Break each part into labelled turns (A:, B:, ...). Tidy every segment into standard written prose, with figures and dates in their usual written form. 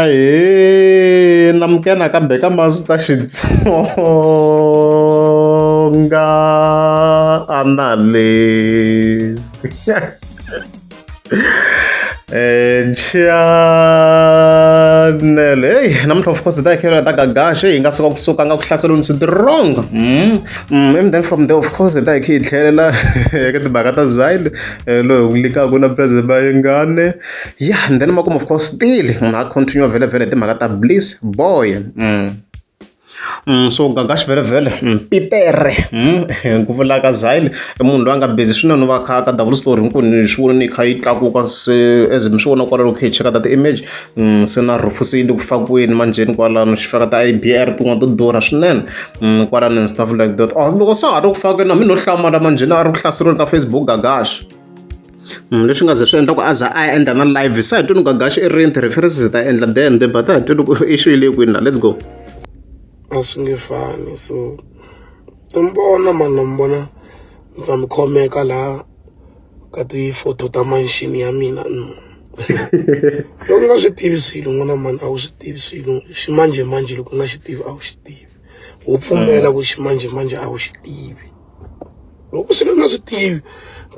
A: Ahee namukela nakambe ka Master Xitsonga Analyst channel hey namuntlha of course hi ta hi kha ta gagaxe hi nga suka kusuka nga ku hlaseriweni strong and then from there of course hi ta hi kha hi tlhelela eka timhaka ta Zyle loyi hi n'wi nyikaka na president Mayengani. Yeah and then makumu of course still ha continue vhele vhele hi timhaka ta Bliss Boy. So Gagash vhele vhele Peter ku vula ka Zyle i munhu loyi a nga busy swinene va kha ka double story hinkwenu ni swi vona ni kha yi tlakuka se as mi swi vona kwala loko hi cheka ta ti-image se na roof se yi le ku fakiweni manjheni kwalano xi faka ti-I_B_R tin'wana to durha swinene kwalano and stuff like that. Oh loko se a ha ri ku fakeni na mina no hlamala manjheni a ri ku hlaseriweni ka Facebook Gagash. Leswi nga ze swi endla ku a za a ya endla na live se a hi twini Gagash i rini ti-references hi ta endla then but a hi twini ku issue yi le kwini la let's go.
B: A swi nge fani so ni vona mani na mi vona mi pfa mi khomeka laha ka ti-photo ta mansion ya mina loko u nga swi tivi swilo n'wana mhani a wu swi tivi swilo ximanjhemanjhe loko u nga xi tivi a wu xi tivi wo pfumela ku ximanjhemanjhe a wu xi tivi loko swilo u nga swi tivi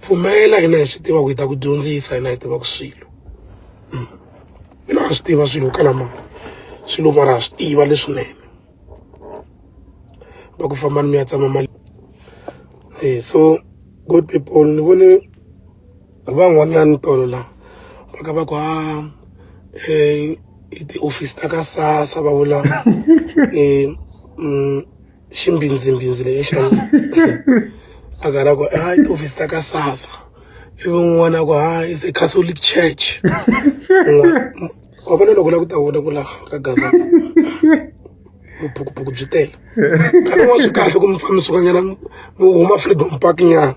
B: pfumela hina hi swi tiva ku hi ta ku dyondzisa hina hi tivaka swilo mina ha swi tiva swilo kala mali swilo mara ha swi tiva leswinene va ku fambani mi ya tsama mali so good people ni vone van'wanyana tolo la va ka va ku a i tiofisi ta ka SASSA va vula ximbindzimbindzi lexi a karhi a ku a i tiofisi ta ka SASSA ivi un'wana a ku ha is a Catholic church wa vona loko u lava ku ta vona ku la ka Gaza vuphukuphuku byi tele nkarhi wun'wana swi kahle ku mi pfa mi suka nyana mi huma Freedom Park nyana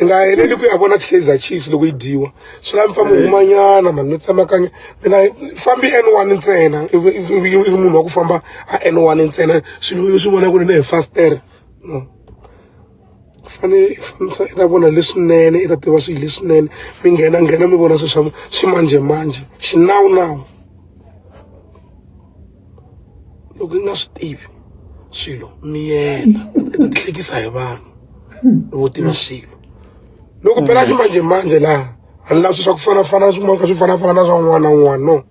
B: i nga heleli ku ya vona Kaizer Chiefs loko yi dyiwa swi lava mi pfa mi huma nyana mani mi tsemakanya mi nga fambi N1 ntsena i ri munhu wa ku famba a N1 ntsena swilo u swi vona ku ri hi fasitere no fanele i fambisa i ta vona leswinene i ta tiva swilo leswinene mi nghena nghena mi vona swilo swa ximanjhemanjhe xinawunawu loko i nga swi tivi swilo miyela i ta tihlekisa hi vanhu vo tiva swilo loko phela ximanjhemanjhe laha a ni lavi swilo swa ku fanafana swin'wana ka swi fanafana na swa un'wana na un'wana no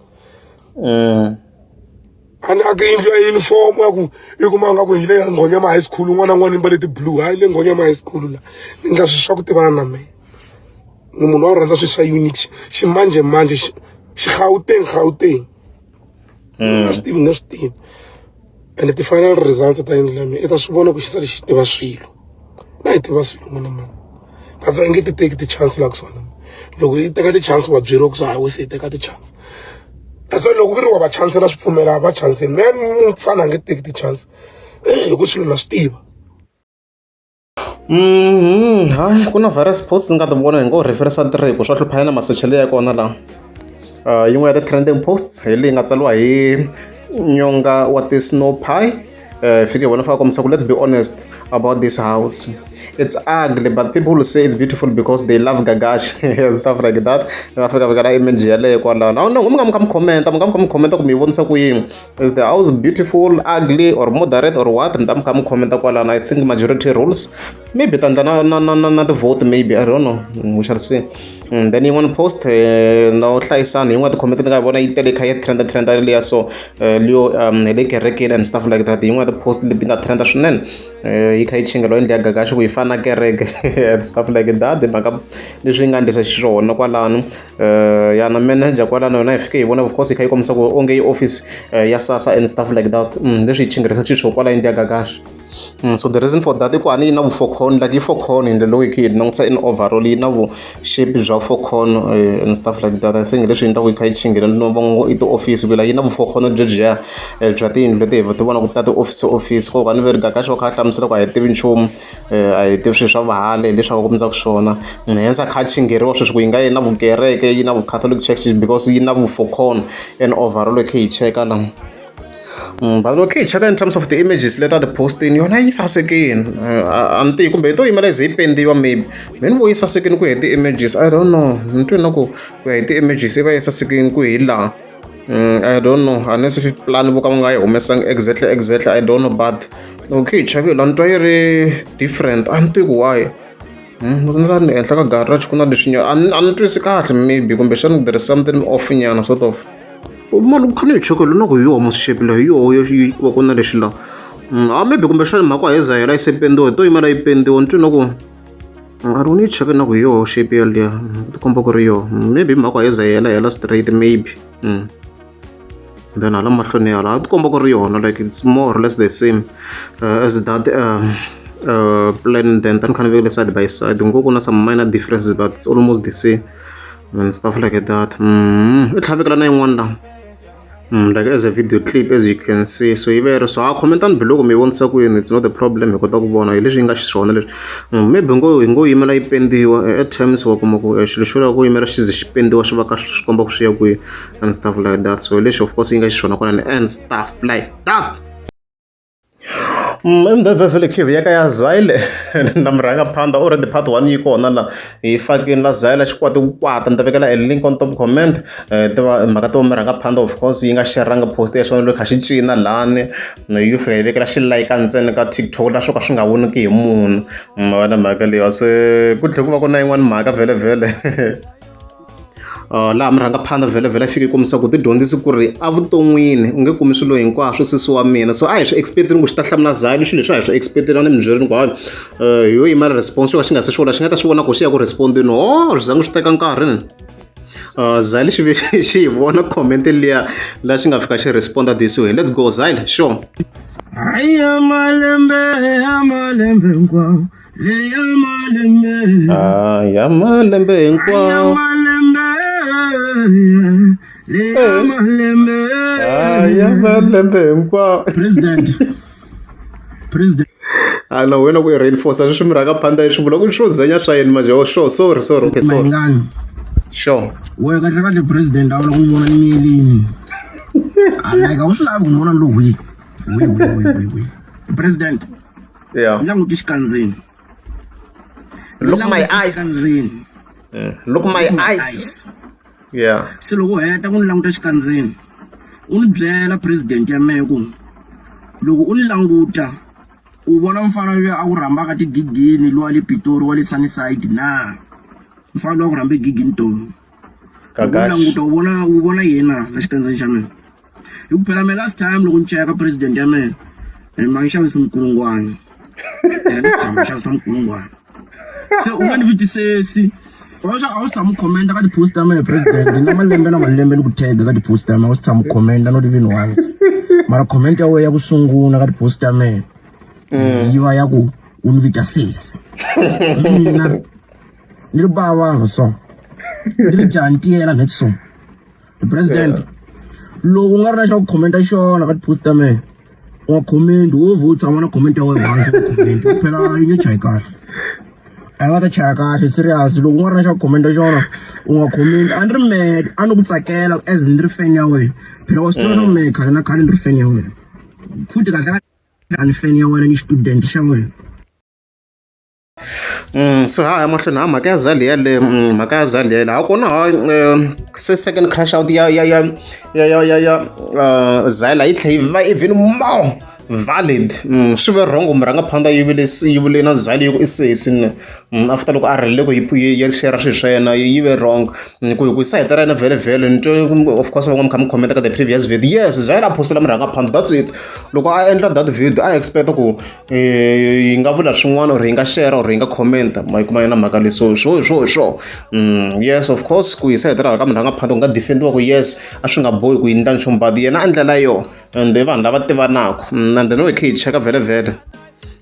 B: a ni ake yindlu ya uniform ya ku i kuma nga ku hi le ya Nghonyama High School un'wana na un'wana i mbale ti-blue hayi le Nghonyama High School la ni endla swilo swa ku tivana na mehe ni munhu wa ku rhandza swilo swa unique ximanjhemanjhe xi-Gauteng Gauteng nga swi tivi nga swi tivi ende ti-final results ta yindlu ya mina i ta swi vona ku xisa lexi tiva swilo na hi tiva swilo n'wana mani that's why i nge ti teki ti-chance la kusuhana loko yi teka ti-chance wa byeriwa ku swi hayi se yi teka ti-chance that's why loko ku ri wa va chansela swi pfumela va chanseni me mfana a nge teki ti-chance hi ku swilo na swi tiva.
A: Hayi ku na various posts ni nga ti vona hi ngo referensa three ku swa hlupha yena masechelo ya kona laha yin'we ya ti-trending posts hi leyi nga tsariwa hi nyonga wa ti-snow pie fike hi vona fika kombisa ku let's be honest about this house it's ugly but people will say it's beautiful because they love Gagash and stuff like that va fika veka na image yaleyo kwalaho na mi nga mi kha mi comment mi nga mi kha mi comment ku mi yi vonisa ku yini is the house beautiful ugly or moderate or what mi ta mi kha mi comment kwalano I think majority rules maybe ta endla na na na na na ti-vote maybe I don't know we shall see. Then yin'wana post no hlayisani yin'wana ti-comment ni nga yi vona yi tele kha yi trenda trenda liya so leyo hi le kerekeni and stuff like that yin'wana ti-post leti nga trenda swinene yi kha yi chingela yindlu ya Gagash ku yi fana na kereke and stuff like that hi mhaka leswi yi nga endlisa xiswona kwalano ya na manager kwalano yona hi fike hi vona of course yi kha yi kombisa ku onge yi office ya SASSA and stuff like that leswi yi chingerisa xiswona kwala yindlu ya Gagash. So the reason for that i ku a ni yi na vu-four like yi four hi ndlela lowu hi kha hi langutisa in overall yi na vu-shape bya four and stuff like that I think leswi endlaku yi kha yi chinghela no va ngo i ti-office ku la yi na vu-four corner byebyiya bya tiyindlu leti hi ti vonaka ta ti-office office ko ka ni ve ri Gagash va kha a hlamusela ku a hi tivi nchumu a hi tivi swilo swa vuhale hileswi a kombisaka swona hence a kha a chingheriwa sweswi ku yi nga yi na vukereke yi na vu-Catholic church because yi na vu-four corner and overall hi kha hi cheka la. But loko hi cheka in terms of the images leti a ti postini yona yi sasekile a ni tivi kumbe yi to yimela yi ze yi pendiwa maybe me ni vo yi sasekile ku ya hi ti-images I don't know ni twe na ku ku ya hi ti-images yi va yi sasekile ku hi laha. I don't know, unless if plan vo ka va nga yi humesangi exactly, I don't know, but okay, cheke la ni twa yi ri different, a ni tivi ku why. Ni ra ni henhla ka garage ku na leswi a ni twisi kahle, maybe kumbexana there is something off nyana sort of. Mani ku kha ni yi cheke na ku hi yoho mos shape la hi yoho ku va ku na lexi la. A maybe kumbexana mhaka hi za hela yi se pendiwa, hi to yimela yi pendiwa, ni twi na ku a ri ni yi cheke na ku hi yoho shape yaliya, ti komba ku ri yoho. Maybe mhaka hi za hela hela straight maybe. Then hala mahlweni hala a ti komba ku ri yona, like it's more or less the same as that plan. Then tani kha ni vekele side by side, ngo ku na some minor differences, but it's almost the same and stuff like that. I tlhavekela na yin'wana la, like as a video clip, as you can see. So yi ve so a commentani below ku mi vonisa ku yini, it's not a problem, hi kota ku vona hi leswi yi nga xiswona leswi. Maybe ngo hi ngo yimela yi pendiwa. At times wa kuma ku xilo xo lava ku yimela xi ze xi pendiwa swi va ka swi komba ku swi ya kwihi and stuff like that. So leswi of course yi nga xiswona kwalani and stuff like that. MDVV khivi ya ka ya Zyle na murhangaphandha already part 1 yi kona la hi fakini la Zyle xikwati ku kwata, ni ta vekela a link on top comment. Tiva mhaka to murhangaphandha of course yi nga sharanga post ya xona loyi kha xi cina lani, yo fika yi vekela xi like ntsena ka TikTok la swo ka swi nga vonaki hi munhu. Ma vona mhaka leyi, se ku tlhela ku va ku na yin'wana mhaka vhele vhele. Laha murhangaphandha vhele vhele fike yi kombisa ku ti dyondzisi ku ri evuton'wini u nge kumi swilo hinkwaswo sesi wa mina. So a hi swi expect-ini ku xi ta hlamula Zyle, swilo leswi a hi swi expect-ini, a ni mi byerini ku hayi hi yo yimela response yo ka xi nga se swi vona, xi nga ta swi vona ku xi ya ku respond-ini. Oh, swi zangi swi teka nkarhi ni Zyle xi ve xi yi vona comment liya la xi nga fika xi responda this way. Let's go Zyle, sure.
B: Ya malembe, ya malembe hinkwawo, leya malembe.
A: Ah, ya malembe
B: Ya
A: hinkwawo.
B: Malembe, leya malembe.
A: Ah, ya malembe hinkwawo.
B: President, president.
A: A na wena ku i reinforce sweswi murhangaphandha yi swi vula ku swo zenya swa yena manje. Oh, sure, sorry, sorry, okay, sorry.
B: Mayingani.
A: Sure.
B: Wehe kahle kahle president, a wu la ku vona ni miyelini, like a wu swi lavi ku ni vona ni lo hwi hwi hwi hwi hwi hwi, president.
A: Yeah.
B: Ni languti xikandzeni.
A: Look my eyes.
B: Xikandzeni.
A: Look my eyes. Yeah.
B: Se loko u heta ku ni languta xikandzeni, u ni byela president ya mehe ku loko u ni languta u vona mufana loyi a ku rhambaka tigigini lowa le Pitori wa le Sunnyside na mufana loyi a ku rhambe gigini tolo. U
A: Kakashi.
B: languta u vona yena na xikandzeni xa mina, hi ku phela me last time loko ni cheka president ya mina ma ngi xavisi mikulungwana, ni tshama xavisa mikulungwana, se u nga ni vitisesi a wu tshama u commenta ka ti-post ta mehe president na malembe na malembe ni ku tag ka ti-post ta mehe, a wu tshama u commenta not even once, mara comment ya wena ya ku sungula ka ti-post ta mehe yi va ya ku u ni vita sesi. Mina ni ri ba vanhu so ni ri njhani tiyela nhet so president, loko u nga ri na xa ku commenta xona ka ti-post ta mehe, u nga comment, wo vhe u tshama na comment ya wena once u comment, phela yi nge chayi kahle, a yi nga ta chaya kahle serious. Loko u nga ri na xa ku commenta xona, u nga comment. A ni ri mad, a ni ku tsakela as ni ri fan ya wena, phela wa swi tiva swa mehe khale na khale ni ri fan ya wena, futhi kahle kahle a ni fan ya wena, ni student xa wena.
A: So ha ya mahlweni ha mhaka ya Zali yaleyo, mhaka ya Zali yaleyo ha kona ha se second crash out ya Zala yi tlhela yi va even more valid. Swi ve wrong murhangaphandha yi vile yi vule na Zali yi ku i sesi ni after loko a rile ku yi ya share swilo swa yena, yi ve wrong ku hi sayiti ra yena vhele vhele. Ni twe of course van'wana kha mi comment ka the previous video, yes, Zali a postela murhangaphandha, that's it. Loko a endla that video a expect ku yi nga vula swin'wana or yi nga share or yi nga comment, ma yi kuma yona mhaka leyi. So swo swo swo yes, of course, ku hi sayiti ra ka murhangaphandha ku nga defendiwa ku yes, a swi nga bohi ku yi endla nchumu, but yena a ndlela yo and vanhu lava tivanaka and then hi kha hi cheka vhele vhele.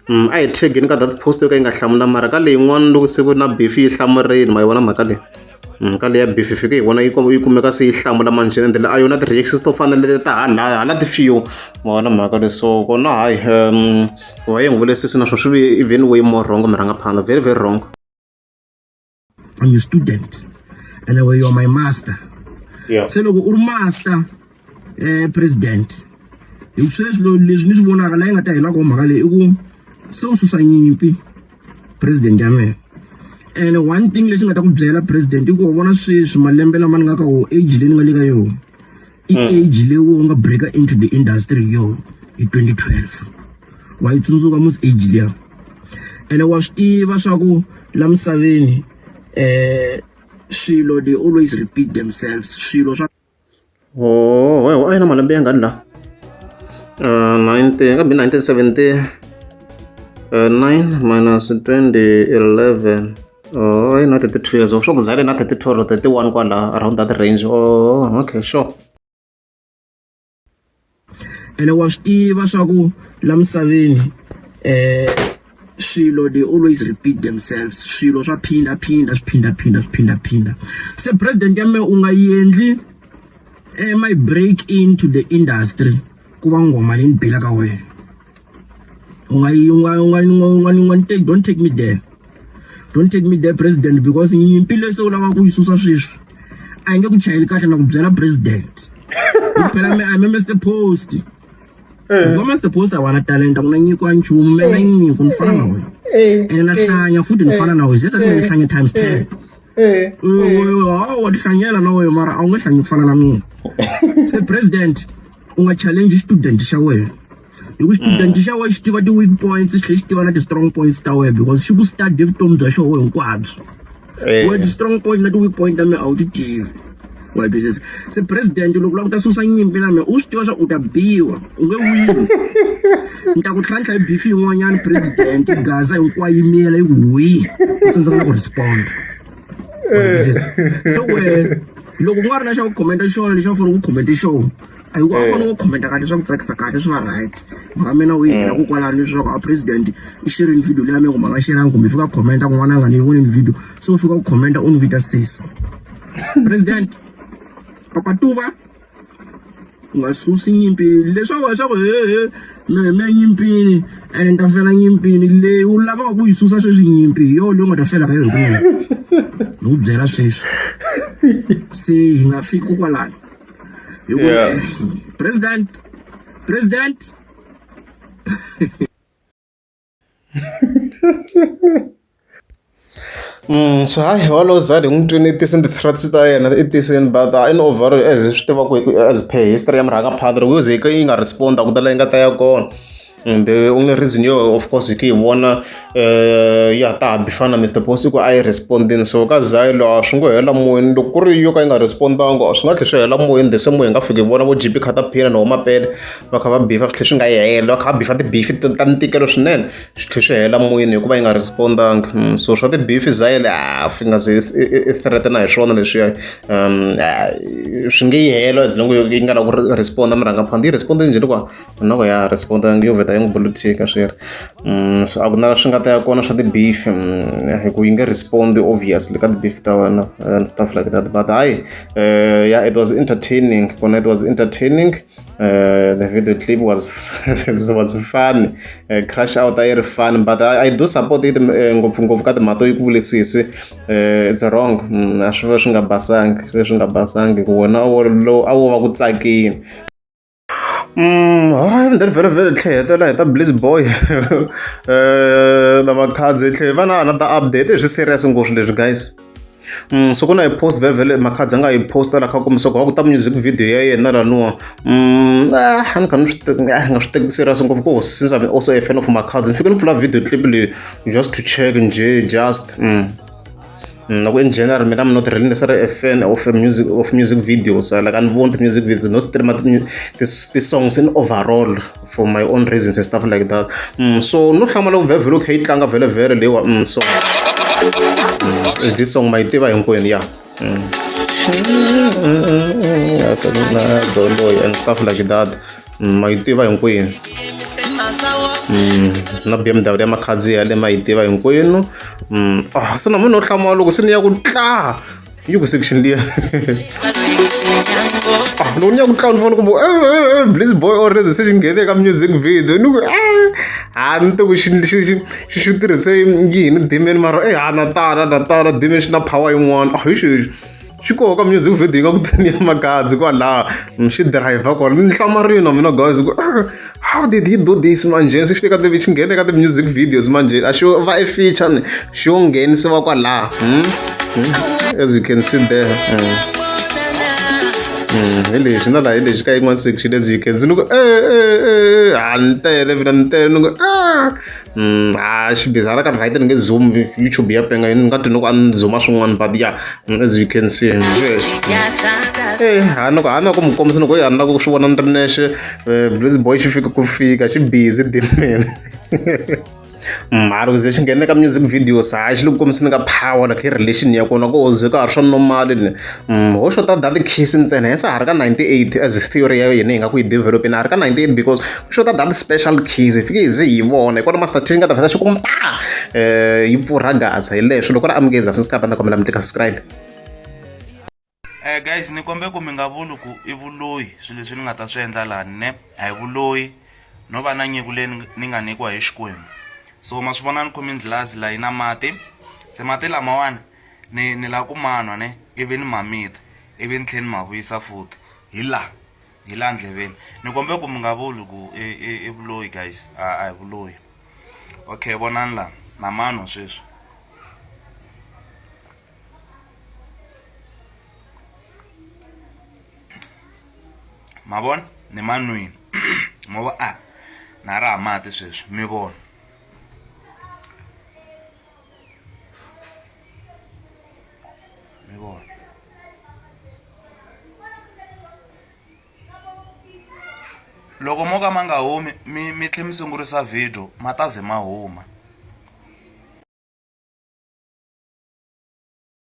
A: A hi tagini ka that post yo ka yi nga hlamula, mara ka leyin'wana loko se ku na beef yi hlamurile, ma yi vona mhaka leyi. Ka leya beef fike hi vona yi yi kumeka se yi hlamula manjhe, and a yona ti-reactions to fana leti ta hala hala ti-few, ma vona mhaka leyi. So kona hayi wa yi n'wi vule sesi, naswona swi ve even way more wrong murhangaphandha, very very wrong.
B: I'm your student and you are my master. Se loko u ri master president, hi ku sweswi leswi ni swi vonaka la yi nga ta hela ko mhaka leyi i ku se u susa nyimpi president ya mina. And one thing lexi nga ta ku byela president i ku wa vona sweswi malembe lama ni nga ka wo, age leyi ni nga le ka yona.
C: I age leyi u nga breaka into the industry hi yona hi 2012. Wa yi tsundzuka mos age liya. Ene wa swi tiva swa ku la misaveni swilo they always repeat themselves swilo swa
A: Oh, a yi na malembe ya ngani la? 19 kambe 1979 minus 2011. Oh, a yi na 32 years old. Swa ku zale na 32 or 31 kwala around that range. Oh, okay, sure.
C: Ene wa swi tiva swa ku la misaveni swilo they always repeat themselves swilo swa phinda phinda swi phinda phinda swi phinda phinda. Se president ya mehe u nga endli my break into the industry ku va nghoma leyi ni belaka wena. U nga yi u nga u nga u nga u nga take don't take me there. Don't take me there president because nyimpi leyi se u lavaka ku yi susa sweswi a yi nge ku chayeli kahle na ku byela president. Phela me I'm Mr Post. Hikuva Mr Post a wa na talenta ku na nyiko ya nchumu me na nyiko ni fana na wena. Ene na hlanya futhi ni fana na wena zeta ni hlanya times 10. Wa hlanyela na wena mara a wu nge hlanyi ku fana na mina. Se president u nga challenge student xa wena. Hi ku student xa wena xi tiva ti-weak points xi tlhela xi tiva na ti-strong points ta wena because xi ku study vutomi bya xona hinkwabyo. Wena ti-strong point na ti-weak point ta mina a wu ti tivi. Wa twisisa? Se president loko u lava ku ta susa nyimpi na mina u swi tiva swa u ta biwa u nge wini. Ni ta ku tlhantlha hi beef yin'wanyana president Gaza hinkwayo yi miyela yi ku hwi u tsandzeka na ku respond. Wa twisisa? Se wehe loko ku nga ri na xa ku comment xona lexi a wu fanele ku comment xona a hi ku a fanele ku comment kahle swa ku tsakisa kahle swi va right. Mhaka mina u yi hela ku kwalano leswaku a president i xerini video leyi ya mina kumbe a nga xeranga kumbe fika comment ku n'wana a nga ni vonini video se u fika ku comment u ni vita sesi. President Papa Tuva u nga susi nyimpi leswaku leswaku hehe me me nyimpini ene ni ta fela nyimpini leyi u lavaka ku yi susa sweswi nyimpi hi yona leyi u nga ta fela ka yona hikunene ni ku byela sweswi se hi nga fiki kwalano hi ku president president.
A: So hayi walowo Zandi hi n'wi twini i tisini ti-threats ta yena i tisini but in overall as hi swi tiva ku as per history ya murhangaphandle loko yo ze yi nga respond-a ku ta la yi nga ta ya kona. The only reason yo of course hi ku yi vona ya ha ta ha bifana Mister Post i ku a yi respond-ini so ka Zaylo a swi ngo hela moyeni loko ku ri yo ka yi nga respond-anga swi nga tlhela swi hela moyeni the same way hi nga fiki hi vona vo J_P Khatapila na vo Mapele va kha va bifa swi tlhela swi nga hela va kha va bifa tibifi ta ntikelo swinene swi tlhela swi hela moyeni hikuva yi nga respond-angi so swa tibifi Zayele a swi nga ze i threat-na hi swona leswiya swi nge yi helo as long yi nga lava ku respond-a murhangaphandle yi respond-e njhani kwa na ku ya respond-angi yo vheta yi n'wi blue-tick-a swi ri so a ku na swi nga ta ya kona swa ti-beef hi ku yi nge respond obviously ka ti-beef ta wena and stuff like that but hayi yeah it was entertaining kona it was entertaining. The video clip was was fun. Crash out a yi ri fun but I do support it ngopfungopfu ka timhaka to yi ku vulisisi it's wrong a swi va swi nga basangi swi va swi nga basangi ku wena a wo va ku tsakini. Hayi then vhele vhele tlhe hetela hi ta Bliss Boy na Makhadzi tlhe va na another update i swi serious ngopfu leswi guys. So ku na yi post vhele vhele Makhadzi a nga yi post-a la kha kombisa ku ku ta music video ya yena laniwa a ni kha ni swi nga swi teki serious ngopfu ku since I'm also a fan of Makhadzi ni fike ni pfula video clip leyi just to check njhe just na ku in general mina I'm not really necessarily a fan of a music of music videos like a ni voni ti-music videos no stream ti-songs in overall for my own reasons and stuff like that. So no hlamala ku vhele vhele u kha yi tlanga vhele vhele leyiwa so is this song ma yi tiva hinkwenu ya and stuff like that ma yi tiva hinkwenu na B_M_W ya Makhadzi yale ma yi tiva hinkwenu se na munhu no hlamala loko se ni ya ku tla yi ku section liya loko ni ya ku tla ni vona kumbe Bliss Boy already se xi nghene ka music video ni ku a ni tivi xi xi xi xi xi tirhise yini demon mara e ha na tala na tala demon xi na power yin'wana a hi xexi xi koho ka music video yi nga ku tani ya Makhadzi kwalaha xi driver kwala ni hlamarile na mina guys ku how did he do this manjhe se xi le ka ti xi nghene ka ti-music videos manjhe a xi va e feature ni xi yo nghenisiwa kwalaha as you can see there. Hi lexi na laha hi lexi ka yin'wana section as you can see ni ku e e e ha ni tele mina ni tele ni ku a xi busy hala ka right ni nge zoom YouTube ya penga ni nga twi ni ku a ni zooma swin'wana but yeah, as you can see eh ha ni ku ha na ku mi kombisa ni ku a ni lava ku swi vona ni ri nexe. Bliss boy xi fika ku fika xi busy dimeni mara ku ze xi nghene ka music videos hayi xi le ku kombiseni ka power like hi relation ya kona ku ze ka ha ri swa normal ni ho xota that kiss ntsena hence ha ri ka 98 as theory ya yena hi nga ku yi developeni ha ri ka 98 because ku xota that special kiss hi fike hi ze hi vona hi kona Master T nga ta vheta xi ku mpa yi pfurha gaza hi leswo loko ri amukeza swi ni ta kombela mi tlika subscribe.
D: Guys ni kombe ku mi nga vuli ku i vuloyi swilo leswi ni nga ta swi endla lani ne a hi vuloyi no va na nyiko leyi ni nga nyikiwa hi Xikwembu so ma swi vona ni khome ndlilazi la yi na mati se mati lamawani ni ni lava ku ma nwa ne ivi ni ma mita ivi ni tlhela ni ma vuyisa futhi hi la hi la ndleveni ni kombe ku mi nga vuli ku i i i vuloyi guys a a hi vuloyi okay vonani la na ma nwa sweswi. Ma vona ni ma nwini mo va a na ra ha mati sweswi mi vona mi vona. Loko mo ka ma nga humi mi mi tlhe mi sungurisa video ma ta ze ma huma.